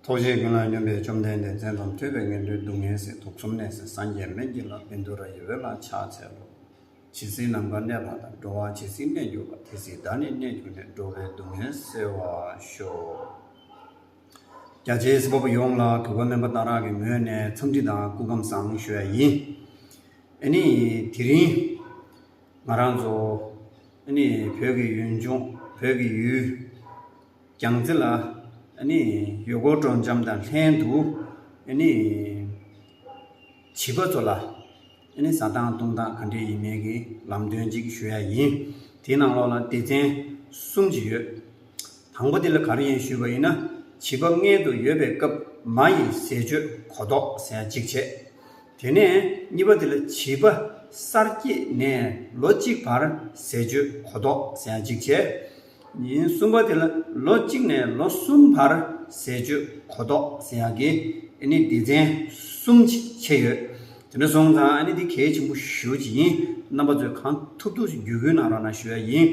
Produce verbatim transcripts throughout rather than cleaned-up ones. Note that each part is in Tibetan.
ཐུགས་རྗེ་ཀུན་ལ་སྙོམས་པའི་བཅོམ་ལྡན་འདས། མཚན་ཙམ་ཐོས་པས་ངན་འགྲོའི་སྡུག་བསྔལ་སེལ། དུག་གསུམ་ནད་སེལ་སངས་རྒྱས་སྨན་གྱི་བླ། བཻ་ཌཱུརྱ་ཡི་འོད་ལ་ཕྱག་འཚལ་ལོ། ཇི་སྲིད་ནམ་མཁའ་གནས་པ་དང་། འགྲོ་བ་ཇི་སྲིད་གནས་གྱུར་པ། དེ་སྲིད་བདག་ནི་གནས་གྱུར་ནས། འགྲོ་བའི་སྡུག་བསྔལ་སེལ་བར་ཤོག། རྒྱ་ཆེའི་གསན་པ་པོ་ཡོངས་ལ་གུས་པ་སྨན་པ་སྟག་ར་གི་ངོས་ནས་འཚམས་འདྲི་དང་སྐུ་ཁམས་བཟང་ཞུ་ཡ་ཡིན། ཨ་ནི་དེ་རིང་ང་རང་ཚོ་ཨ་ནི་བོད་ཀྱི་ཡུལ་ལྗོངས། བོད་ཀྱི་ཡུལ་རྒྱལ་རྩེ་ལ་ཨ་ནི་ཡུལ་སྐོར་སྤྲོ་འཆམ་དང་ལྷན་དུ་ཨ་ནི་བྱིས་པ་ཚོ་ལ་ཨ་ནི་ཟ་སྟངས་བཏུང་སྟངས་ག་འདྲས་ཡིན་མིན་གྱི་ལམ་སྟོན་ཅིག་ཞུ་ཡ་ཡིན། དེའི་ནང་ལོགས་ལ་སྡེ་ཚན་གསུམ་ཅིག་ཡོད། དང་པོ་དེ་ལ་ག་རེ་ཡིན་ཞུས་པ་ཡིན་ན། བྱིས་པ་མངལ་དུ་ཡོད་པའི་སྐབས་མ་ཡི་ཟས་སྤྱོད་གོ་རྟོགས་ཟེར་ཡ་གཅིག་བྱས། དེ་ནས་གཉིས་པ་དེ་ལ་བྱིས་པ་གསར་སྐྱེས་ནས་ལོ་གཅིག་བར་ཟས་སྤྱོད་གོ་རྟོགས་ཟེར་ཡ་གཅིག་བྱས། ཡིན། གསུམ་པ་དེ་ལ་ལོ་གཅིག་ནས་ལོ་གསུམ་བར་ཟས་སྤྱོད་གོ་རྟོགས་ཟེར་ཡ་གི་ཨ་ནི་སྡེ་ཚན་གསུམ་ཅིག་ཕྱེ་ཡོད། དེ་འདྲ་སོང་ཙང་ཨ་ནི་འདི་གལ་ཆེན་པོ་ཞེ་པོ་ཅིག་ཡིན། རྣམ་པ་ཚོས་གང་ཐུབ་ཐུབ་ཅིག་བརྒྱུད་སྐུལ་གནང་རོགས་གནང་ཞུ་ཡ་ཡིན།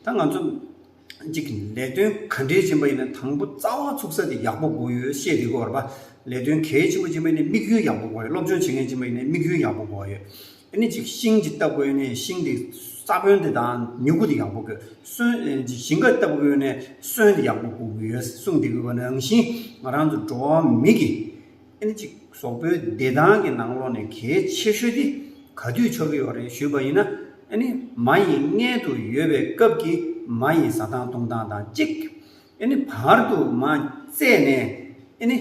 ད་ང་ཚོ་གཅིག་ལས་དོན་ག་འདྲས་ཕྱིན་པ་ཡིན་ན་དང་པོ་རྩ་བ་ཚུགས་ས་དེ་ཡག་པོ་དགོས་ཡོད་བཤད་དེ་གོ་བར་པ། ལས་དོན་གལ་ཆེན་པོ་ཕྱིན་པ་ཡིན་ན་དམིགས་ཡུལ་ཡག་པོ་དགོས་ཡོད། སློབ་སྦྱོང་བྱེད་མཁན་ཕྱིན་པ་ཡིན་ན་དམིགས་ཡུལ་ཡག་པོ་དགོས་ཡོད། ཨ་ནི་གཅིག་ཤིང་གཅིག་བཏབ་དགོས་ཡོད་ནས་ཤིང་དེ་ས་བོན་དེ་དང་མྱུ་གུ་དེ་ཡག་པོ་དགོས། སོན་ཨ་གཅིག་ཞིང་ཁ་བཏབ་དགོས་ཡོད་ནས་སོན་དེ་ཡག་པོ་དགོས་ཀྱི་ཡོད་གསུངས་བསྡད་ཡོད་པ་ནང་བཞིན། ང་རང་ཚོ་འགྲོ་བ་མི་གི་ཨ་ནི་གཅིག་གཟུགས་པོའི་བདེ་ཐང་གི་ནང་ལོགས་ནས་གལ་ཆེ་ཤོས་དེ་ག་དུས་ཆགས་ཀྱི་ཡོད་རེད་ཞུས་པ་ཡིན་ན། ཨ་ནི་མ་ཡི་མངལ་དུ་ཡོད་པའི་སྐབས་ཀྱི་མ་ཡི་ཟ་སྟངས་བཏུང་སྟངས་དང་གཅིག་ཨ་ནི་བར་དུ་མ་བཙས་ནས་ཨ་ནི་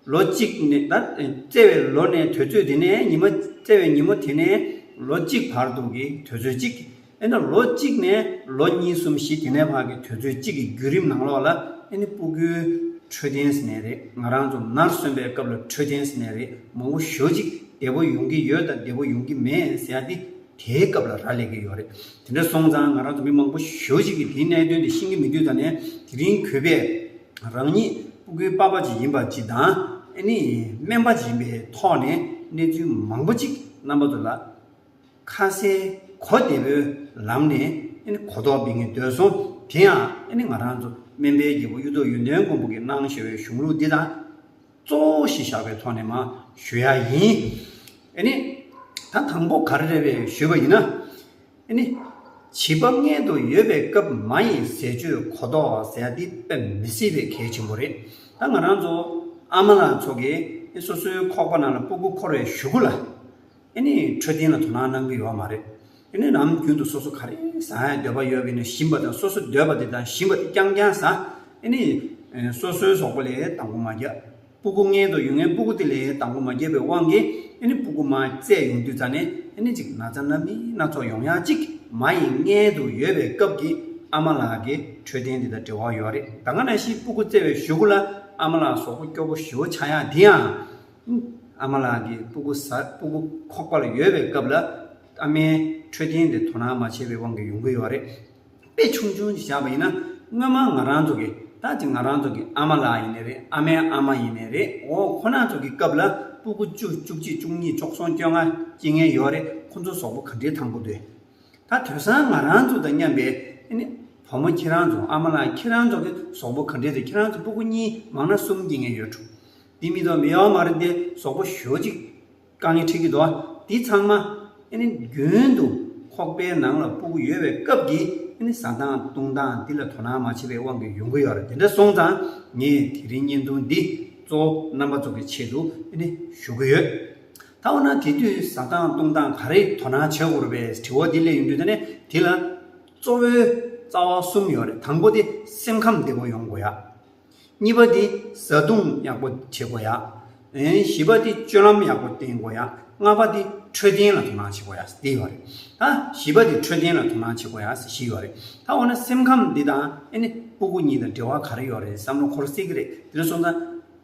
ལོ་གཅིག་ནས་ད་བཙས་པའི་ལོ་ནས་དུས་ཚོད་དེ་ནས་ཉི་མ་བཙས་པའི་ཉིན་མོ་དེ་ནས་ལོ་གཅིག་བར་དུ་གི་དུས་ཚོད་གཅིག་ཨ་ནི་ལོ་གཅིག་ནས་ལོ་གཉིས་གསུམ་བཞི་དེ་ནས་ཕར་གྱི་དུས་ཚོད་གཅིག་གི་བརྒྱུད་རིམ་ནང་ལོགས་ལ་ཨ་ནི་སྤུ་གུའི་འཕྲོད་བསྟེན་ཟེར་ནས་རེད། ང་རང་ཚོ་ནར་སོན་པའི་སྐབས་ལ་འཕྲོད་བསྟེན་ཟེར་ནས་རེད། མང་པོ་ཞེ་པོ་ཅིག་བདེ་པོ་ཡོང་གི་ཡོད་དང་བདེ་པོ་ཡོང་གི་མེད་ཟེར་ཡ་དེ་དེའི་སྐབས་ལ་རག་ལས་ཀྱི་ཡོད་རེད། དེ་འདྲ་སོང་ཙང་ང་རང་ཚོ་མི་མང་པོ་ཞེ་པོ་ཅིག་གིས་དེའི་གནད་དོན་དེ་ཤེས་ཀྱི་མི་འདུག་ད་ནས་དེ་རིང་གུས་པས་རང་ཉིད་སྤུ་གུའི་པ་ཕ་ཅིག་ཡིན་པ་ཅིག་དང་ཨ་ནི་སྨན་པ་ཅིག་ཡིན་པའི་ཐོག་ནས་གནས་ཚུལ་མང་པོ་ཅིག་རྣམ་པ་ཚོ་ལ་ཁ་གསལ་གོ་བདེ་པོའི་ལམ་ནས་ཨ་ནི་གོ་རྟོགས་སྤེལ་མཁན་འདོད་སོང་། དེ་ཡང་ཨ་ནི་ང་རང་ཚོ་སྨན་པའི་རྒྱལ་པོ་གཡུ་ཐོག་ཡོན་ཏན་མགོན་པོ་གིས་གནང་བཞག་པའི་གཞུང་ལུགས་འདི་དང་གཙོ་བོ་གཞི་བཞག་པའི་ཐོག་ནས་མར་ཞུ་ཡ་ཡིན། ཨ་ནི་ད་དང་པོ་ག་རེ་རེད་པས་ཞུས་པ་ཡིན་ན། ཨ་ནི་བྱིས་པ་མངལ་དུ་ཡོད་པའི་སྐབས་མ་ཡི་ཟས་སྤྱོད་གོ་རྟོགས་ཟེར་ཡ་འདི་དཔེ་མི་སྲིད་པའི་གལ་ཆེན་པོ་རེད། ད་ང་རང་ཚོ་ཨ་མ་ལགས་ཚོ་གིས་སོ་སོའི་ཁོག་པ་ནང་ལ་སྤུ་གུ་འཁོར་བའི་གཞུག་གུ་ལ། ཨ་ནི་འཕྲོད་བསྟེན་ལ་དོ་སྣང་གནང་གི་ཡོད་མ་རེད། ཨ་ནི་ནམ་རྒྱུན་དུ་སོ་སོ་ག་རེ་ཟ་ཡ་འདོད་པ་ཡོད་པ་ཡིན་ན་ཞིམ་པ་དང་སོ་སོ་འདོད་པ་དེ་དང་ཞིམ་པ་དེ་རྐྱང་རྐྱང་ཟ། ཨ་ནི་སོ་སོའི་གཟུགས་པོ་ལ་དང་པོ་མ་རྒྱག་སྤུ་གུ་མངལ་དུ་ཡོད་མཁན་སྤུ་གུ་དེ་ལ་དང་པོ་མ་རྒྱག་པའི་དབང་གིས་ཨ་ནི་སྤུ་གུ་མར་བཙས་ཡོང་དུས་ཙ་ནས་ཨ་ནི་ཅིག་ན་ཚ་སྣ་མིན་སྣ་ཚོགས་ཡོང་ཡ་གཅིག་མ་ཡི་མངལ་དུ་ཡོད་པའི་སྐབས་ཀྱི་ཨ་མ་ལགས་ཀྱི་འཕྲོད་བསྟེན་དེ་དང་འབྲེལ་བ་ཡོད་རེད། ད་ག་ནང་བཞིན་སྤུ་གུ་བཙས་པའི་གཞུག་གུ་ལ་ཨ་མ་ལགས་གཟུགས་པོ་སྐྱོ་པོ་ཞེ་པོ་ཆགས་ཡ་དེ་ཡང་། ཨ་མ་ལགས་ཀྱིས་སྤུ་གུ་ཟ་སྤུ་གུ་ཁོག་པ་ལ་ཡོད་པའི་སྐབས་ལ་ཨ་མའི་འཕྲོད་བསྟེན་དེ་དོ་སྣང་མ་བྱས་པའི་དབང་གིས་ཡོང་གི་ཡོད་རེད། དཔེ་ཆུང་ཆུང་ཅིག་བཞག་པ་ཡིན་ན་སྔོན་མ་ང་རང་ཚོ་གི་ད་ཅིག་ང་རང་ཚོ་གི་ཨ་མ་ལགས་ཡིན་ནའི་རེད། ཨ་མའི་ཨ་མ་ཡིན་ནའི་རེད། འོ་ཁོ་རང་ཚོ་གི་སྐབས་ལ་སྤུ་གུ་བཅུ་བཅུ་གཅིག་བཅུ་གཉིས་བཅུ་གསུམ་བཅོ་ལྔ་སྐྱེ་མཁན་ཡོད་རེད། ཁོ་ཚོ་གཟུགས་པོ་ག་འདྲའི་ཐང་པོ་འདུག་ད་དེང་སང་ང་རང་ཚོ་དང་མཉམ་པའི་ཨ་ནི་བུ་མོ་ཁྱེད་རང་ཚོ་ཨ་མ་ལགས་ཁྱེད་རང་ཚོ་གི་གཟུགས་པོ་ག་འདྲའི་འདུག་ཁྱེད་རང་ཚོ་སྤུ་གུ་གཉིས་མང་ན་གསུམ་སྐྱེ་མཁན་ཡོད་འགྲོ། འདི་མི་དང་མི་ཡོད་མ་རེད་དེ་གཟུགས་པོ་ཞེ་པོ་ཅིག་དཀའ་ངལ་འཕྲད་ཀྱི་འདུག་འདི་ཚང་མ་ཨ་ནི་རྒྱུན་དུ་ཁོག་པའི་ནང་ལ་སྤུ་གུ་ཡོད་པའི་སྐབས་ཀྱི་ཨ་ནི་ཟ་སྟངས་བཏུང་སྟངས་འདི་ལ་དོ་སྣང་མ་བྱས་པའི་དབང་གིས་ཡོང་གི་ཡོད་རེད། དེ་འདྲ་སོང་ཙང་ངས་དེ་རིང་བརྙན་ཐུང་འདི་གཙོ་བོ་རྣམ་པ་ཚོ་གི་ཆེད་དུ་ཨ་ནི་ཞུ་གི་ཡོད། ད་འོ་ན་དེ་དུས་ཟ་སྟངས་བཏུང་སྟངས་ག་རེ་དོ་སྣང་བྱེད་དགོས་རེད་པས་དྲི་བ་འདི་སླེབས་ཡོང་དུས་ད་ནི་དེ་ལ་གཙོ་བོའི་རྩ་བ་གསུམ་ཡོད་རེད། དང་པོ་དེ་སེམས་ཁམས་བདེ་པོ་ཡོང་དགོས་ཡ། གཉིས་པ་དེ་བཟའ་བཏུང་ཡག་པོ་བྱེད་དགོས་ཡ། ཨེ་བཞི་པ་དེ་སྤྱོད་ལམ་ཡག་པོ་བསྟེན་དགོས་ཡ། ལྔ་པ་དེ་འཕྲོད་བསྟེན་ལ་དོ་སྣང་བྱེད་དགོས་ཡ་ཟེར་དེ་ཡོད་རེད། ད་བཞི་པ་དེ་འཕྲོད་བསྟེན་ལ་དོ་སྣང་བྱེད་དགོས་ཡ་ཟེར་བཞི་ཡོད་རེད། ད་འོ་ན་སེམས་ཁམས་འདི་དང་ཨ་ནི་སྤུ་གུ་གཉིས་དང་འབྲེལ་བ་ག་རེ་ཡོད་རེད་བསམ་བློ་འཁོར་སྲིད་ཀྱི་རེད། དེ་འདྲ་སོང་ཙང་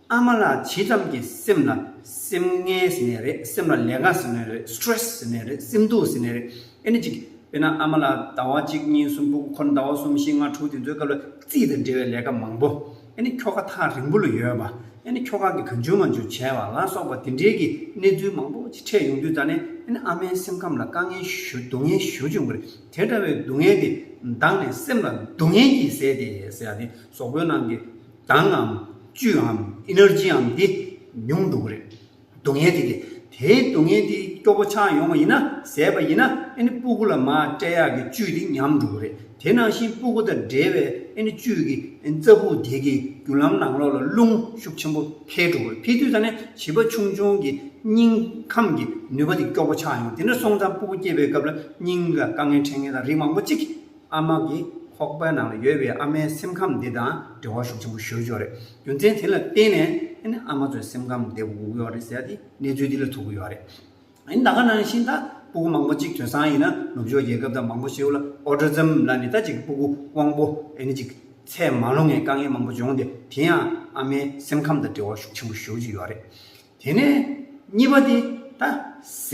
ཨ་མ་ལགས་ཇི་ཙམ་གྱིས་སེམས་ལ་སེམས་ངལ་ཟེར་ནའི་རེད། སེམས་ལ་ལས་ཀ་ཟེར་ནའི་རེད། སི་ཊེ་རེ་སི་ཟེར་ནའི་རེད། སེམས་སྡུག་ཟེར་ནའི་རེད། ཨ་ནི་ཅིག་དཔེར་ན་ཨ་མ་ལགས་ཟླ་བ་གཅིག་གཉིས་གསུམ་སྤུ་གུ་འཁོར་ཟླ་བ་གསུམ་བཞི་ལྔ་དྲུག་དེ་ཚོའི་སྐབས་ལ་རྩིས་དང་འབྲེལ་བའི་ལས་ཀ་མང་པོ། ཨ་ནི་ཁྱོ་ག་ཐག་རིང་པོ་ལ་ཡོད་པ། ཨ་ནི་ཁྱོ་ག་གིས་གང་བྱུང་མང་བྱུང་བྱས་པ་ལ་སོགས་པ་དེ་འདྲའི་གི་གནས་ཚུལ་མང་པོ་ཅིག་འཕྲད་ཡོང་དུས་ད་ནི་ཨ་ནི་ཨ་མའི་སེམས་ཁམས་ལ་དཀའ་ངལ་ཞེ་སྡུག་བསྔལ་ཞེ་པོ་ཅིག་ཡོང་གི་རེད། དེ་འདྲ་བའི་སྡུག་བསྔལ་དེ་མདངས་ནས་སེམས་ལ་སྡུག་བསྔལ་གྱིས་ཟད་དེ་ཟེར་ཡ་དེ་གཟུགས་པོའི་ནང་གི་མདངས་ངམ། བཅུད་འམ་ཨེ་ནར་ཇི་འམ་འདི་ཉུང་འགྲོ་གི་རེད། སྡུག་བསྔལ་དེ་གི་དེའི་སྡུག་བསྔལ་དེ་སྐྱོ་པོ་ཆགས་ཡོང་བ་ཡིན་ན། ཟས་པ་ཡིན་ན་ཨ་ནི་སྤུ་གུ་ལ་མར་སྤྲད་ཡག་གི་བཅུད་དེ་ཉམས་འགྲོ་གི་རེད། དེ་ནང་བཞིན་སྤུ་གུ་དང་འབྲེལ་བའི་ཨ་ནི་བཅུད་ཀྱི་རྩ་ཕུད་དེ་གི་རྒྱུ་ལམ་ནང་ལོགས་ལ་རླུང་ཤུགས་ཆེན་པོ་འཕེལ་འགྲོ་གི་རེད། འཕེལ་དུས་ད་ནི་བྱིས་པ་ཆུང་ཆུང་གི་སྙིང་ཁམས་ཀྱི་ནུས་པ་དེ་སྐྱོ་པོ་ཆགས་ཡོང་། དེ་འདྲ་སོང་ཙང་སྤུ་གུ་སྐྱེས་པའི་སྐབས་ལ་སྙིང་ལ་དཀའ་ངལ་འཕྲད་མཁན་དང་རིགས་མང་པོ་གཅིག་ཨ་མ་གི་ཁོག་པའི་ནང་ལ་ཡོད་པའི་ཨ་མའི་སེམས་ཁམས་འདི་དང་འབྲེལ་བ་ཤུགས་ཆེན་པོ་ཞེ་པོ་ཅིག་ཡོད་རེད། རྒྱུ་མཚན་དེ་ལ་བརྟེན་ནས་ཨ་ནི་ཨ་མ་ཚོའི་སེམས་ཁམས་བདེ་པོ་དགོས་ཀྱི་ཡོད་རེད་ཟེར་ཡ་དེ་གནས་ཚུལ་འདི་ལ་ཐུག་གི་ཡོད་རེད། ཨ་ནི་ད་ག་ནང་བཞིན་ད་སྤུ་གུ་མང་པོ་གཅིག་དེང་སང་ཡིན་ན་ནུབ་ཕྱོགས་རྒྱལ་ཁབ་དང་མང་པོ་ཞིག་ལ་ཨོ་ཊི་ཛམ་ལབ་ནས་ད་ཅིག་སྤུ་གུ་དབང་པོ་ཨ་ནི་ཅིག་ཚད་མ་ལོངས་པའི་དཀའ་ངལ་མང་པོ་བྱུང་སྟེ། དེ་ཡང་ཨ་མའི་སེམས་ཁམས་དང་འབྲེལ་བ་ཤུགས་ཆེན་པོ་ཞེ་པོ་ཅིག་ཡོད་རེད། དེ་ནས་གཉིས་པ་དེ་ད་ཟས་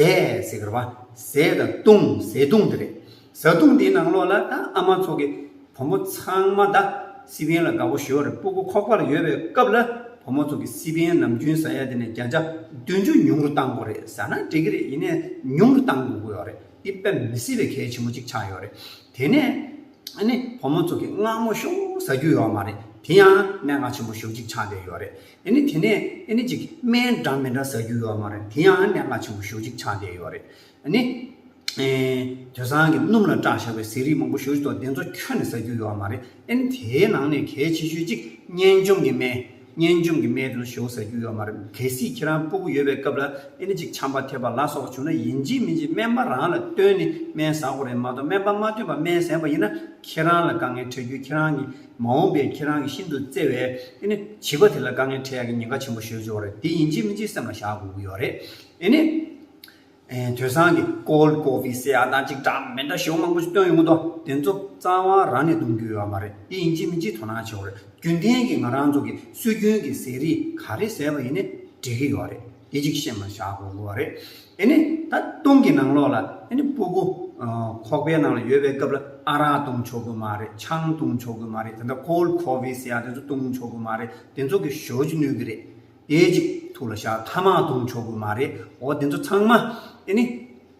ཟེར་གི་རེད་པ། ཟས་དང་བཏུང་། ཟས་བཏུང་དེ་རེད། ཟས་བཏུང་དེའི་ནང་ལོགས་ལ་ད་ཨ་མ་ཚོ་གི་བུ་མོ་ཚང་མ་ད་སི་པན་ལ་དགའ་པོ་ཞེ་པོ་རེད། སྤུ་གུ་ཁོག་པ་ལ་ཡོད་པའི་སྐབས་ལ་བུ་མོ་ཚོ་གི་སི་པན་ནམ་རྒྱུན་ཟ་ཡ་དེ་ནས་བརྒྱ་ཆ་བདུན་ཅུ་ཉུང་རུ་བཏང་དགོས་རེད་ཟེར་ན་འགྲིག་གི་རེད། ཡིན་ནའི་ཉུང་རུ་བཏང་དགོས་ཀྱི་ཡོད་རེད། འདི་དཔེ་མི་སྲིད་པའི་གལ་ཆེན་པོ་གཅིག་ཆགས་ཡོད་རེད། དེ་ནས་ཨ་ནི་བུ་མོ་ཚོ་གི་མངར་མོ་ཞེ་པོ་ཟ་རྒྱུ་ཡོད་མ་རེད། དེ་ཡང་གནད་འགག་ཆེན་པོ་ཞེ་པོ་གཅིག་ཆགས་བསྡད་ཡོད་རེད། ཨ་ནི་དེ་ནས་ཨ་ནི་ཅིག་སྨན་འདྲ་མི་འདྲ་ཟ་རྒྱུ་ཡོད་མ་རེད། དེ་ཡང་གནད་འགག་ཆེན་པོ་ཞེ་པོ་གཅིག་ཆགས་བསྡད་ཡོད་རེད། ཨ་ནི་ཨེ་དེང་སང་གི་སྣུམ་ལ་སྐྲག་བཞག་པའི་ཟས་རིགས་མང་པོ་ཞེ་པོ་ཅིག་འདུག་དེ་ཚོ་ཁྱོན་ནས་ཟ་རྒྱུ་ཡོད་མ་རེད། ཨ་ནི་དེའི་ནང་ནས་གལ་ཆེ་ཤོས་གཅིག་གཉན་འཇོམས་ཀྱི་སྨན། གཉན་འཇོམས་ཀྱི་སྨན་དེ་ཚོ་ཞེ་པོ་ཟ་རྒྱུ་ཡོད་མ་རེད། གལ་སྲིད་ཁྱེད་རང་སྤུ་གུ་ཡོད་པའི་སྐབས་ལ་ཨ་ནི་ཅིག་ཆམ་པ་ཐེབས་པ་ལ་སོགས་པ་བྱུང་ན་ཡིན་གཅིག་མིན་གཅིག་སྨན་པ་རང་ལ་བསྟེན་ནས་སྨན་ཟ་དགོས་རེད་མ་གཏོགས། སྨན་པ་མ་བསྟེན་པར་སྨན་ཟས་པ་ཡིན་ན་ཁྱེད་རང་ལ་དཀའ་ངལ་འཕྲད་རྒྱུ། ཁྱེད་རང་གི་མ་འོངས་པའི་ཁྱེད་རང་གི་ཤིན་ཏུ་བརྩེ་བའི་ཨ་ནི་བྱིས་པ་དེ་ལ་དཀའ་ངལ་འཕྲད་ཡག་གི་ཉེན་ཁ་ཆེན་པོ་ཞེ་པོ་ཅིག་ཡོད་རེད། དེ་ཡིན་གཅིག་མིན་གཅིག་སེམས་ལ་བཞག་དགོས་ཀྱི་ཡོད་རེད། ཨ་ནི། ཨེ་དེང་སང་གི་ཀོལ་ཌི་ཀོ་ཕི་ཟེར་ཡ་དང་ཅིག་འདྲ་མི་འདྲ་ཞེ་པོ་མང་པོ་ཞིག་བཏོན་ཡོང་གི་འདུག་དེ་ཚོ་རྩ་བ་རང་ནས་གཏོང་རྒྱུ་ཡོད་མ་རེད། དེ་ཡིན་གཅིག་མིན་གཅིག་དོ་སྣང་བྱེད་དགོས་རེད། རྒྱུན་ལྡན་གྱི་ང་རང་ཚོ་གི་སྲོལ་རྒྱུན་གྱི་ཟས་རིགས་ག་རེ་ཟས་པ་ཡིན་ནའི་འགྲིག་གི་ཡོད་རེད། དེ་གཅིག་སེམས་ལ་བཞག་དགོས་ཀྱི་ཡོད་རེད། ཨ་ནི་ད་བཏུང་གི་ནང་ལོགས་ལ་ཨ་ནི་སྤུ་གུ་ཁོག་པའི་ནང་ལ་ཡོད་པའི་སྐབས་ལ་ཨ་རག་བཏུང་ཆོག་གི་མ་རེད། ཆང་བཏུང་ཆོག་གི་མ་རེད། དེ་འདྲ་ཀོལ་ཌི་ཀོ་ཕི་ཟེར་ཡ་དེ་ཚོ་བཏུང་ཆོག་གི་མ་རེད། དེ་ཚོ་གི་ཞེ་པོ་ཅིག་གནོད་ཀྱི་རེད། དེ་གཅིག་ཐུགས་ལ་བཞག་ཐ་མག་བཏུང་ཆོག་གི་མ་རེད། འོ་དེ་ཚོ་ཚང་མ་ཨ་ནི་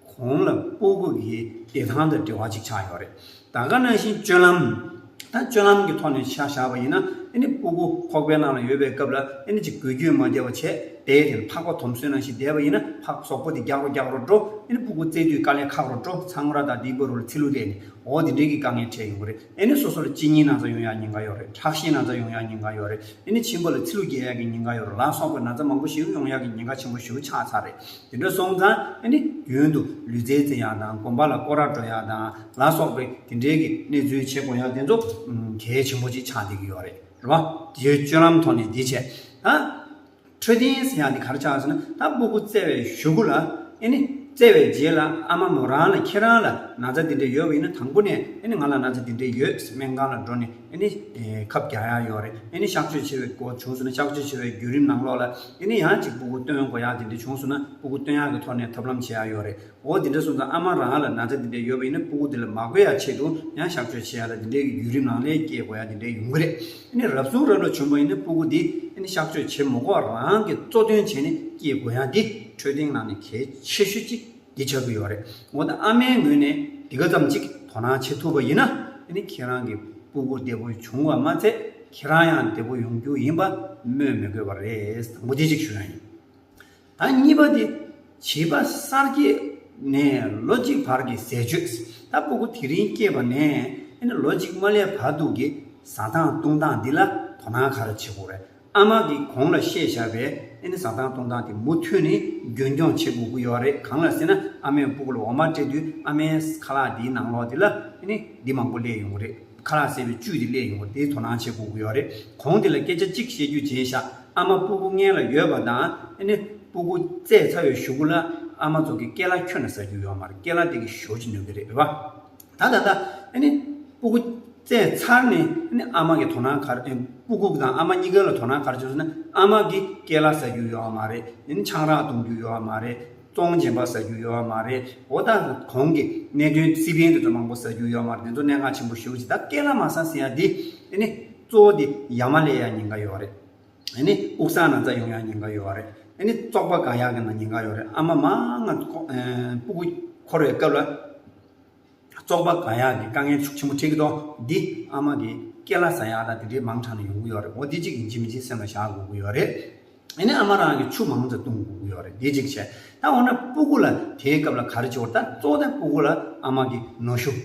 གོང་ལ་སྤུ་གུ་གི་བདེ་ཐང་དང་འབྲེལ་བ་གཅིག་ཆགས་ཡོད་རེད། ད་ག་ནང་བཞིན་སྤྱོད་ལམ། ད་སྤྱོད་ལམ་གྱི་ཐོག་ནས་ཆ་བཞག་པ་ཡིན་ན་ཨ་ནི་སྤུ་གུ་ཁོག་པའི་ནང་ལ་ཡོད་པའི་སྐབས་ལ་ཨ་ནི་ཅིག་འགུལ་སྐྱོད་མ་བརྒྱབ་པ་བྱས་བསྡད་དེ་ཕག་པ་དོམ་སྲོད་ནང་བཞིན་བསྡད་པ་ཡིན་ན་ཕག་གཟུགས་པོ་དེ་རྒྱགས་རོ་རྒྱགས་རོ་འགྲོ། ཨ་ནི་སྤུ་གུ་བཙས་དུས་དཀའ་ལས་ཁག་རོ་འགྲོ། ཚང་མ་ར་དང་ལྡིང་པ་རུ་ལ་ཚི་ལུ་ལས་ནི། འོ་དེ་འདྲའི་གི་དཀའ་ངལ་འཕྲད་ཡོང་གི་རེད། ཨ་ནི་སོ་སོ་ལ་གཅིན་སྙི་ན་ཚ་ཡོང་ཡག་ཉེན་ཁ་ཡོད་རེད། ཁྲག་ཤེད་ན་ཚ་ཡོང་ཡག་ཉེན་ཁ་ཡོད་རེད། ཨ་ནི་མཆིན་པ་ལ་ཚི་ལུ་རྒྱག་ཡག་གི་ཉེན་ཁ་ཡོད་རེད། ལ་སོགས་པའི་ན་ཚ་མང་པོ་ཞིག་ཡོང་ཡག་གི་ཉེན་ཁ་ཆེན་པོ་ཞིག་ཆགས་ཚར་རེད། དེ་འདྲ་སོང་ཙང་ཨ་ནི་རྒྱུན་དུ་ལུས་རྩལ་རྩེ་ཡག་དང་དགོན་པ་ལ་སྐོར་ར་འགྲོ་ཡག་དང་ལ་སོགས་པའི་དེ་འདྲའི་གི་གནས་ཚུལ་བྱེད་དགོས་ཡག་དེ་ཚོ་གལ་ཆེན་པོ་ཅིག་ཆགས་བསྡད་ཀྱི་ཡོད་རེད། རེད་བ། དེའི་སྤྱོད་ལམ་ཐོག་ནས་འདི་བྱས། ད། འཕྲོད་བསྟེན་ཟེར་ཡག་འདི་ག་རེ་ཆགས་ཟེར་ན། ད་སྤུ་གུ་བཙས་པའི་གཞུག་གུ་ལ་ཨ་ནི་བཙས་པའི་རྗེས་ལ་ཨ་མ་མོ་རང་ལ་ཁྱེད་རང་ལ་ན་ཚ་འདི་འདྲ་ཡོད་པ་ཡིན་ན་དང་པོ་ནས་ཨ་ནི་ང་ལ་ན་ཚ་འདི་འདྲ་ཡོད་སྨན་ཁང་ལ་འགྲོ་ནས་ཨ་ནི་ཨེ་ཁབ་རྒྱག་ཡག་ཡོད་རེད། ཨ་ནི་གཤགས་བཅོས་བྱེད་པའི་སྐོར་བྱུང་སོང་ན་གཤགས་བཅོས་བྱེད་པའི་བརྒྱུད་རིམ་ནང་ལོགས་ལ་ཨ་ནི་ཡང་ཅིག་སྤུ་གུ་བཏོན་དགོས་ཡག་འདི་འདྲ་བྱུང་སོང་ན་སྤུ་གུ་བཏོན་ཡག་གི་ཐོག་ནས་ཐབས་ལམ་བྱེད་ཡག་ཡོད་རེད། འོ་དེ་འདྲ་སོང་ཙང་ཨ་མ་རང་ལ་ན་ཚ་དེ་འདྲ་ཡོད་པ་ཡིན་ན་སྤུ་གུ་དེ་ལ་མ་འགོས་ཡ་ཆེད་དུ་ཡང་གཤགས་བཅོས་བྱེད་ཡ་ལ་དེ་འདྲའི་བརྒྱུད་རིམ་ནང་ལ་སྐྱེས་དགོས་ཡ་དེ་འདྲའི་ཡོང་གི་རེད། ཨ་ནི་རབ་བྱུང་རབ་འགྲོ་བྱུང་བ་ཡིན་ན་སྤུ་གུ་དེ་ཨ་ནི་གཤགས་བཅོས་བྱེད་མ་དགོས་པ་རང་གི་གཙོ་དོན་བྱས་ནས་སྐྱེས་དགོས་ཡ་འདི་འཕྲོད་བསྟེན་ནང་ནས་གལ་ཆེ་ཤོས་གཅིག་འདི་ཆགས་ཀྱི་ཡོད་རེད། འོ་ད་ཨ་མའི་ངོས་ནས་འདི་ག་ཙམ་གཅིག་དོ་སྣང་བྱེད་ཐུབ་པ་ཡིན་ན་ཨ་ནི་ཁྱེད་རང་གི་སྤུ་གུ་བདེ་པོ་བྱུང་བ་མ་ཚད་ཁྱེད་རང་ཡང་བདེ་པོ་ཡོང་རྒྱུ་ཡིན་པ་སྨོས་མི་དགོས་པ་རེད། དང་པོ་དེ་གཅིག་ཞུ་ཡ་ཡིན། ད་གཉིས་པ་དེ། བྱིས་པ་གསར་སྐྱེས་ནས་ལོ་གཅིག་བར་གྱི་ཟས་སྤྱོད། ད་སྤུ་གུ་དེ་རིང་སྐྱེས་པ་ནས་ཨ་ནི་ལོ་གཅིག་མ་སླེབས་བར་དུ་གི་ཟ་སྟངས་བཏུང་སྟངས་འདི་ལ་དོ་སྣང་ག་རེ་བྱེད་དགོས་རེད། ཨ་མ་གིས་གོང་ལ་བཤད་བཞག་པའི་ཨ་ནི་ཟ་སྟངས་བཏུང་སྟངས་དེ་མུ་མཐུད་ནས་རྒྱུན་འཁྱོངས་བྱེད་དགོས་ཀྱི་ཡོད་རེད། གང་ལ་ཟེར་ན་ཨ་མས་སྤུ་གུ་ལ་འོ་མ་སྤྲད་དུས་ཨ་མའི་ཁ་ལག་འདིའི་ནང་ལོགས་འདི་ལ་ཨ་ནི་འདི་མང་པོ་སླེབས་ཡོང་གི་རེད། ཁ་ལག་ཟས་པའི་བཅུད་དེ་སླེབས་ཡོང་བ་དེ་དོ་སྣང་བྱེད་དགོས་ཀྱི་ཡོད་རེད། གོང་དེ་ལ་སྐད་ཆ་གཅིག་བཤད་རྒྱུ་བྱས་ཤག་ཨ་མ་སྤུ་གུ་མངལ་ལ་ཡོད་པ་དང་ཨ་ནི་སྤུ་གུ་བཙས་ཚར་བའི་གཞུག་གུ་ལ་ཨ་མ་ཚོ་གི་སྐེ་ལ་ཁྱོན་ནས་ཟ་རྒྱུ་ཡོད་མ་རེད། སྐེ་ལ་དེ་གི་ཞོ་ཅིག་ནོན་གི་རེད། རེད་པ། ད་ད་ལྟ་ཨ་ནི་སྤུ་གུ་བཙས་ཚར་ནས་ཨ་ནི་ཨ་མ་གི་དོ་སྣང་ག་རེ། སྤུ་གུ་དང་ཨ་མ་གཉིས་ཀ་ལ་དོ་སྣང་ག་རེ་བྱེད་ཟེར་ན་ཨ་མ་གི་སྐེ་ལ་ཟ་རྒྱུ་ཡོད་མ་རེད། ཨ་ནི་ཆང་རག་འཐུང་རྒྱུ་ཡོད་མ་རེད། བཙོང་རྗེན་པ་ཟ་རྒྱུ་ཡོད་མ་རེད། འོ་ད་གོང་གི་གནད་དོན་སི་པན་དེ་ཚོ་མང་པོ་ཟ་རྒྱུ་ཡོད་མ་རེད། དེ་ཚོ་གནད་འགག་ཆེན་པོ་ཞེ་པོ་ཅིག་ད་སྐེ་ལ་མ་ཟ་ཟེར་ཡ་འདི་ཨ་ནི་གཙོ་བོ་འདི་ཡ་མ་ལེན་ཡ་ཉེན་ཁ་ཡོད་རེད། ཨ་ནི་དབུགས་སུབ་ན་ཚ་ཡོང་ཡ་ཉེན་ཁ་ཡོད་རེད། ཨ་ནི་བཙོག་པ་འགག་ཡ་གི་ན་ཉེན་ཁ་ཡོད་རེད། ཨ་མ་མང་ང་ཨ་སྤུ་གུ་འཁོར་བའི་སྐབས་ལ་ བཙོག་པ་དགའ་ཡག་གི་དཀའ་ངལ་ཤུགས་ཆེན་པོ་འཕྲད་ཀྱི་འདུག་འདི་ཨ་མ་གི་སྐེ་ལ་ཟ་ཡག་དང་དེ་འདྲའི་མང་དྲགས་ནས་ཡོང་གི་ཡོད་རེད། འོ་འདི་གཅིག་ཡིན་གཅིག་མིན་གཅིག་སེམས་ལ་བཞག་དགོས་ཀྱི་ཡོད་རེད། ཨ་ནི་ཨ་མ་རང་གིས་ཆུ་མང་ཙམ་བཏུང་དགོས་ཀྱི་ཡོད་རེད། འདི་གཅིག་བྱས། ད་འོ་ན་སྤུ་གུ་ལ་དེའི་སྐབས་ལ་ག་རེ་བྱེད་དགོས་རེད། ད་གཙོ་བོ་ད་སྤུ་གུ་ལ་ཨ་མ་གིས་ནོར་ཤུགས་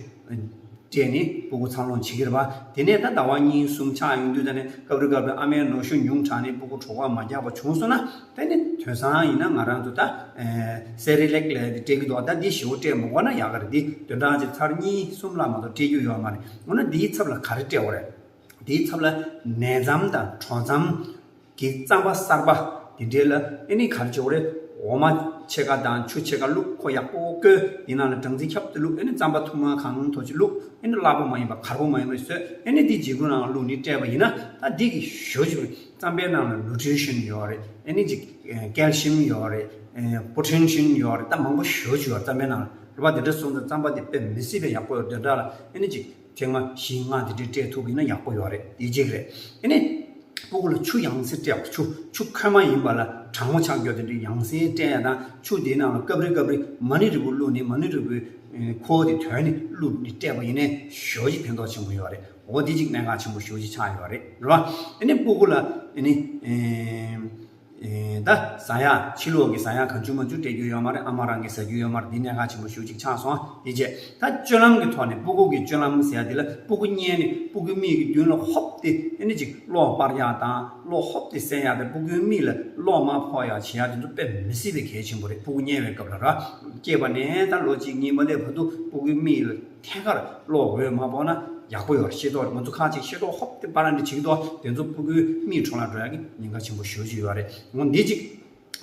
སྤྲད་ནས་སྤུ་གུ་འཚར་ལོངས་བྱེད་ཀྱི་རེད་པ། དེ་ནས་ད་ཟླ་བ་གཉིས་གསུམ་ཆགས་ཡོང་དུས་ད་ནས་སྐབས་རེ་སྐབས་རེ་ཨ་མའི་ནོར་ཤུགས་ཉུང་དྲགས་ནས་སྤུ་གུ་གྲོད་ཁོག་མ་རྒྱགས་པ་བྱུང་སོང་ན། ད་ནི་དེང་སང་ཡིན་ན་ང་རང་ཚོ་ད་ཨེ་སེ་རི་ལེག་ལབ་ཡག་དེ་སྤྲད་ཀྱི་འདུག་ད་འདི་ཞེ་པོ་སྤྲད་མི་དགོས་ན་ཡག་གི་རེད། འདི་བདུན་ཕྲག་གཅིག་ཚར་གཉིས་གསུམ་ལ་མ་གཏོགས་སྤྲད་རྒྱུ་ཡོད་མ་རེད། འོ་ན་འདིའི་ཚབ་ལ་ག་རེ་སྤྲད་དགོས་རེད། དེའི་ཚབ་ལ་ནས་རྩམ་དང་དྲོ་རྩམ་གྱི་རྩམ་པ་གསར་པ་དེ་འདྲའི་ལ་ཨེ་ནི་ག་རེ་བྱེད་དགོས་རེད། འོ་མ་ཕྱེད་ཀ་དང་ཆུ་ཕྱེད་ཀ་བླུགས། ཁོ་ཡག་པོ་བསྐོལ། དེ་ནང་ལ་སྦྲང་རྩི་ཁྱབ་ཏུ་བླུགས། ཨེ་ནི་རྩམ་པ་ཐུར་མ་གང་ཐོག་ཅིག་བླུགས། ཨེ་ནི་སླ་པོ་མ་ཡིན་པ་གར་པོ་མ་ཡིན་པ་བཟོས། ཨེ་ནི་དེ་ལྗིད་ཁུ་ནང་བླུགས་ནས་སྤྲད་པ་ཡིན་ན་ད་འདི་གི་ཞོ་ཅིག་རྩམ་པའི་ནང་ལ་ནུ་ཊི་རི་ཤན་ཡོད་རེད། ཨེ་ནི་ཅིག་ཀལ་ཤི་ཡམ་ཡོད་རེད། པོ་ཊེ་སི་ཡམ་ཡོད་རེད། ད་མང་པོ་ཞོ་ཅིག་ཡོད་རེད་རྩམ་པའི་ནང་ལ། རེད་པ། དེ་འདྲ་སོང་ཙང་རྩམ་པ་དེ་དཔེ་མི་སྲིད་པའི་ཡག་པོ་ཡོད། དེ་འདྲ་ལ་ཨེ་ནི་ཅིག་ཐེངས་མ་བཞི་ལྔ་དེ་འདྲའི་སྤྲད་ཐུབ་པ་ཡིན་ན་ཡག་པོ་ཡོད་རེད། དེ་གཅིག་རེད། ཨེ་ནི་སྤུ་གུ་ལ་ཆུ་ཡང་སེ་སྤྲད། ཆུ་ཆུ་ཁོལ་མ་ཡིན་པ་ལ་གྲང་མོ་ཆགས་རྒྱུ་དེ་འདྲའི་ཡང་སེ་སྤྲད་ཡ་དང་། ཆུ་དེའི་ནང་ལ་སྐབས་རེ་སྐབས་རེ་མ་ཎི་རིལ་བུ་བླུགས་ནས་མ་ཎི་རིལ་བུའི་ཁུ་བ་དེ་དོན་ནས་བླུགས་ནས་སྤྲད་པ་ཡིན་ནའི་ཞོ་ཅིག་ཕན་ཐོགས་ཆེན་པོ་ཡོད་རེད། འོ་འདི་གཅིག་གནད་འགག་ཆེན་པོ་ཞེ་པོ་ཅིག་ཆགས་ཡོད་རེད། རེད་པ། ཨེ་ནི་སྤུ་གུ་ལ་ཨེ་ནི་ཨེ་ཨེ་ད་ཟ་ཡག་ཕྱི་ལོགས་ཀྱི་ཟ་ཡག་གང་བྱུང་མང་བྱུང་སྤྲད་རྒྱུ་ཡོད་མ་རེད། ཨ་མ་རང་གིས་ཟ་རྒྱུ་ཡོད་མ་རེད། འདི་གནད་འགག་ཆེན་པོ་ཞེ་པོ་ཅིག་ཆགས་སོང་། དེ་རྗེས་ད་སྤྱོད་ལམ་གྱི་ཐོག་ནས་སྤུ་གུ་གི་སྤྱོད་ལམ་ཟེར་ཡག་འདི་ལ་སྤུ་གུ་མཉེས་ནས་སྤུ་གུའི་མིག་གི་མདུན་ལ་ཧོབ་སྟེ་ཨེ་ནི་ཅིག་གློག་སྤར་ཡག་དང་གློག་ཧོབ་སྟེ་བསད་ཡག་དང་། སྤུ་གུའི་མིག་ལ་གློག་མར་ཕོག་ཡག་བྱེད་ཡག་དེ་ཚོ་དཔེ་མི་སྲིད་པའི་གལ་ཆེན་པོ་རེད། སྤུ་གུ་མཉེས་པའི་སྐབས་ལ་ར། སྐྱེས་པ་ནས་ད་ལོ་གཅིག་གཉིས་མ་སླེབས་བར་དུ་སྤུ་གུའི་མིག་ལ་ཐད་ཀར་གློག་འོད་མ་ཕོག་ན་ཡག་པོ་ཡོད་རེད། ཤེས་རྟོགས་ང་ཚོ་ཁ་ཅིག་ཤེས་རྟོགས་ཧོབ་སྟེ་པར་འདི་བྱེད་ཀྱི་འདུག་དེ་ཚོ་སྤུ་གུའི་མིག་འཕྲོ་བརླག་འགྲོ་ཡག་གི་ཉེན་ཁ་ཆེན་པོ་ཞེ་པོ་ཅིག་ཡོད་རེད། འོ་འདི་གཅིག་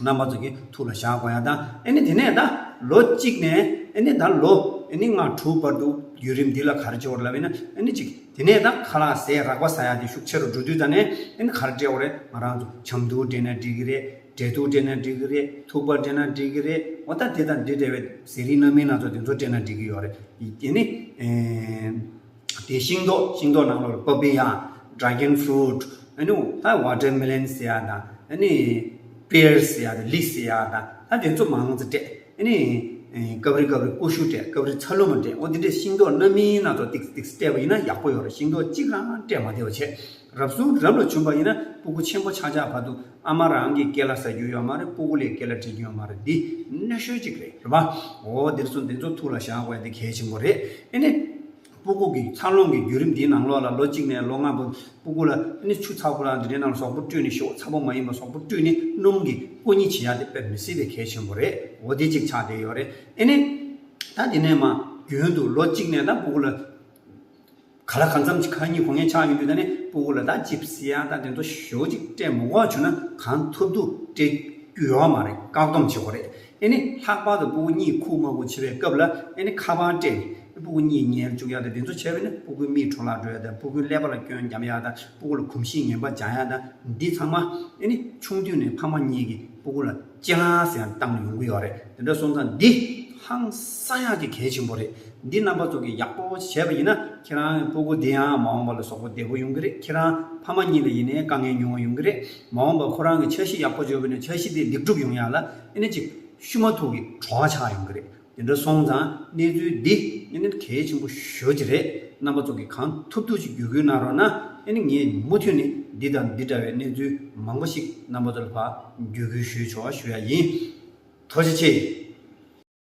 རྣམ་པ་ཚོ་གིས་ཐུགས་ལ་བཞག་དགོས་ཡག་དང་། ཨེ་ནི་དེ་ནས་ད་ལོ་གཅིག་ནས་ཨེ་ནི་ད་ལོ་ཨེ་ནི་ལྔ་དྲུག་བར་དུ་བརྒྱུད་རིམ་འདི་ལ་ག་རེ་བྱེད་དགོས་རེད་ལབ་ཡིན་ན། ཨེ་ནི་གཅིག་དེ་ནས་ད་ཁ་ལག་ཟས་རགས་པ་ཟ་ཡག་དེ་ཤུགས་ཆེ་རུ་འགྲོ་དུས་ད་ནས་ཨེ་ནི་ག་རེ་སྤྲད་དགོས་རེད། ང་རང་ཚོ་ཆམ་དུག་སྤྲད་ན་འགྲིག་གི་རེད། འབྲས་ཐུག་སྤྲད་ན་འགྲིག་གི་རེད། ཐུག་པ་སྤྲད་ན་འགྲིག་གི་རེད། འོ་ད་དེ་དང་དེ་འདྲ་བའི་ཟས་རིགས་སྣ་མིན་སྣ་ཚོགས་དེ་ཚོ་སྤྲད་ན་འགྲིག་གི་ཡོད་རེད། དེ་ནི་ཨེ་དེ་ཤིང་ཏོག་ཤིང་ཏོག་ནང་ལོགས་ལ་པ་པི་ཡ། ཌེ་གོན་ཕུ་རུ་ཊི། ཨ་ནི་ད་ཝ་ཊར་མེ་ལོན་ཟེར་ཡག་དང་། ཨ་ནི་པི་ཡར་ཟེར་ཡག་དང་། ལི་ཟེར་ཡག་དང་། ད་དེ་ཚོ་མང་ཙམ་སྤྲད། ཨ་ནི་ཨེ་སྐབས་རེ་སྐབས་རེ་ཀུ་ཤུ་སྤྲད། སྐབས་རེ་ཚ་ལུ་མ་སྤྲད། འོ་དེ་འདྲའི་ཤིང་ཏོག་སྣ་མིན་སྣ་ཚོགས་ཏིག་ཏིག་སྤྲད་པ་ཡིན་ན་ཡག་པོ་ཡོད་རེད། ཤིང་ཏོག་གཅིག་རང་སྤྲད་མ་བདེ་བ་བྱས། རབ་བྱུང་རབ་ལ་བྱུང་པ་ཡིན་ན་སྤུ་གུ་ཆེན་པོ་ཆགས་ཆགས་བར་དུ་ཨ་མ་རང་གིས་སྐེ་ལ་ཟ་རྒྱུ་ཡོད་མ་རེད། སྤུ་གུ་ལ་སྐེ་ལ་སྤྲད་རྒྱུ་ཡོད་མ་རེད། འདི་གནད་ཤོས་གཅིག་རེད། རེད་པ། འོ་དེ་ཚོ་འདི་ཚོ་ཐུགས་ལ་བཞག་དགོས་ཡག་འདི་གལ་ཆེན་པོ་རེད། ཨེ་ནི་སྤུ་གུ་གི་འཚར་ལོངས་ཀྱི་བརྒྱུད་རིམ་འདིའི་ནང་ལོགས་ལ་ལོ་གཅིག་ནས་ལོ་ལྔ་བར་སྤུ་གུ་ལ་ཨེ་ནི་ཆུ་ཚ་པོ་རང་འདི་འདྲའི་ནང་ལ་གཟུགས་པོ་བཀྲུས་ནས། ཞོ་ཚ་པོ་མ་ཡིན་པ་གཟུགས་པོ་བཀྲུས་ནས་སྣུམ་གྱིས་སྐུ་མཉེ་བྱེད་ཡག་དེ་དཔེ་མི་སྲིད་པའི་གལ་ཆེན་པོ་རེད། འོ་དེ་གཅིག་ཆགས་བསྡད་ཡོད་རེད། ཨེ་ནི་ད་དེ་ནས་མ་རྒྱུན་དུ་ལོ་གཅིག་ནས་ད་སྤུ་གུ་ལ་ག་ལ་གང་འཚམ་ཅིག་ཁ་ཉིན་གོ་ངེས་ཆགས་ཡོང་དུས་ད་ནི་སྤུ་གུ་ལ་ད་ཅིབ་སི་ཡ་ད་དེ་ཚོ་ཞོ་ཅིག་སྤྲད་མི་དགོས་བྱུང་ན་གང་ཐུབ་ཐུབ་སྤྲད་རྒྱུ་ཡོད་མ་རེད། བཀག་སྡོམ་བྱེད་དགོས་རེད། ཨེ་ནི་ལྷག་པར་དུ་སྤུ་གུ་གཉིད་ཁུག་མ་ཁུག་བྱེད་པའི་སྐབས་ལ་ཨེ་ནི་ཁ་པར་སྤྲད་ནས་སྤུ་གུ་གཉིད་ཉལ་བཅུག་ཡག་དང་དེ་ཚོ་བྱས་པ་ཡིན་ན་སྤུ་གུའི་མིག་འཕྲོ་བརླག་འགྲོ་ཡག་དང་། སྤུ་གུ་ལ་སྐྱོན་རྒྱབ་ཡག་དང་། སྤུ་གུ་ལ་གོམས་གཤིས་ངན་པ་སྦྱང་ཡག་དང་། འདི་ཚང་མ་ཨེ་ནི་ཆུང་དུས་ནས་ཕ་མ་གཉིས་ཀྱིས་སྤུ་གུ་ལ་ཅི་ལ་ཟེར་ཡང་བཏང་ཡོང་གི་ཡོད་རེད། དེ་འདྲ་སོང་ཙང་འདི་ཧང་སང་ཡག་གི་གལ་ཆེན་པོ་རེད། འདི་རྣམ་པ་ཚོ་གིས་ཡག་པོ་བྱས་པ་ཡིན་ན་ཁྱེད་རང་སྤུ་གུ་འདི་ཡང་མ་འོངས་པ་ལ་གཟུགས་པོ་བདེ་པོ་ཡོང་གི་རེད། ཁྱེད་རང་ཕ་མ་གཉིས་ལ་ཡིན་ནའི་དཀའ་ངལ་ཉུང་བ་ཡོང་གི་རེད། མ་འོངས་པ་ཁོ་རང་གི་འཆར་གཞི་ཡག་པོ་བརྗོད་པ་ཡིན་ན་འཆར་གཞི་དེ་ལེགས་གྲུབ་ཡོང་ཡག་ལ་ཨེ་ནི་ཅིག་ཤུ་མ་ཐུག་གི་གྲོགས་ཆགས་ཡོང་གི་རེད། དེ་འདྲ་སོང་ཙང་གནས་ཚུལ་འདི་ཨེ་ནི་གལ་ཆེན་པོ་ཞེ་པོ་ཅིག་རེད། རྣམ་པ་ཚོ་གིས་གང་ཐུབ་ཐུབ་ཅིག་བརྒྱུད་སྐུལ་གནང་རོགས་གནང་། ཨེ་ནི་ངས་མུ་མཐུད་ནས་འདི་དང་འདི་འདྲ་བའི་གནས་ཚུལ་མང་པོ་ཞིག་རྣམ་པ་ཚོ་ལ་ཕར་བརྒྱུད་སྐུལ་ཞུས་ཆོག་ཞུ་ཡག་ཡིན། ཐུགས་རྗེ་ཆེ།